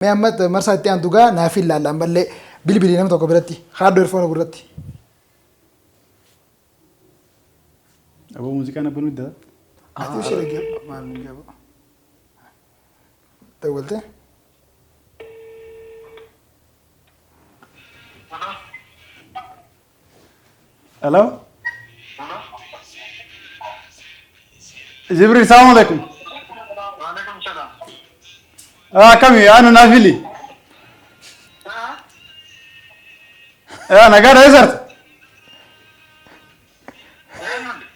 Mee amma marsaa itti aantu gaa naaf hin laalla ammallee bilbilii nama tokko biratti haadho erfoona gurratti. Aboo muuziqaan abbanuu iddaa. Ati ishee dhaggeeffadhu maal hin qabu. Dawwaltee? Hello? Jibril, salaamu alaikum. Waalaikum salaam. Ah, akkami? Anu naafili. Ah, nagaadha eessarta?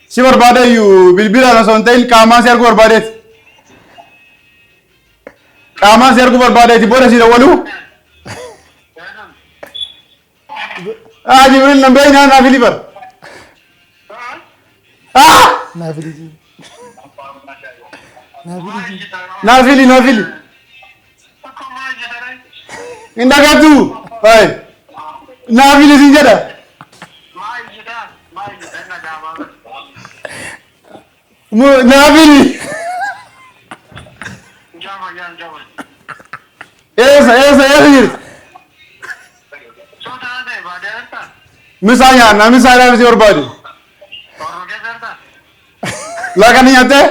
Si barbaade iyyuu bilbilaan osoo hin ta'in qaamaan si arguu barbaadeeti. Qaamaan si arguu barbaadeeti booda si dawwaluu. Ah, Jibril nan beeknaa naafili bar. Ah! Naafili. Naafili. Naafili, naafili. Hin dhagattu. Hai. Naafili sin jedha. Naafili. Eessa eessa eessa jirti? Misaa nyaanna misaa dhaaf si barbaade. Laaqana nyaattee?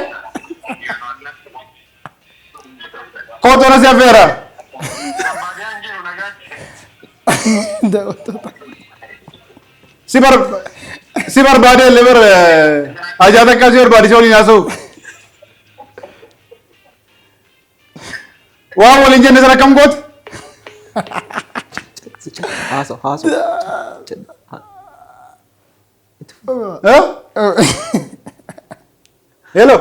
Kootu na si affeera. Daawwattoota. Si bar si barbaade illee bar ajaa takkaa si barbaade si waliin haasa'u. Waan waliin jenne sana akkam goote? Haasa'u haasa'u. Eh? Hello.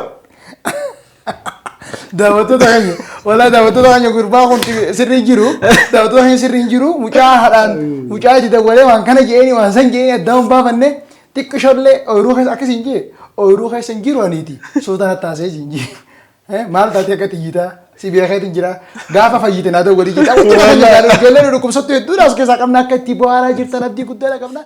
Daawwattoota keenya walaa daawwattoota keenya gurbaa kun sirrii hin jiru daawwattoota keenya sirrii hin jiru mucaa haadhaan mucaa itti dawwalee waan kana je'eeni waan san je'eeni addaan hin baafanne xiqqishollee ooyiruu keessa akkas hin jee ooyiruu keessa hin jiru aniiti suuta natti haasa'ee hin jee maal taatee akka xiyyitaa si beekeetiin jira gaafa fayyite naa dawwalii jira. Daawwattoota keenya ijoollee nu dhukkubsattu hedduudha as keessaa qabna akka itti bohaaraa jirtan abdii guddaadha qabna.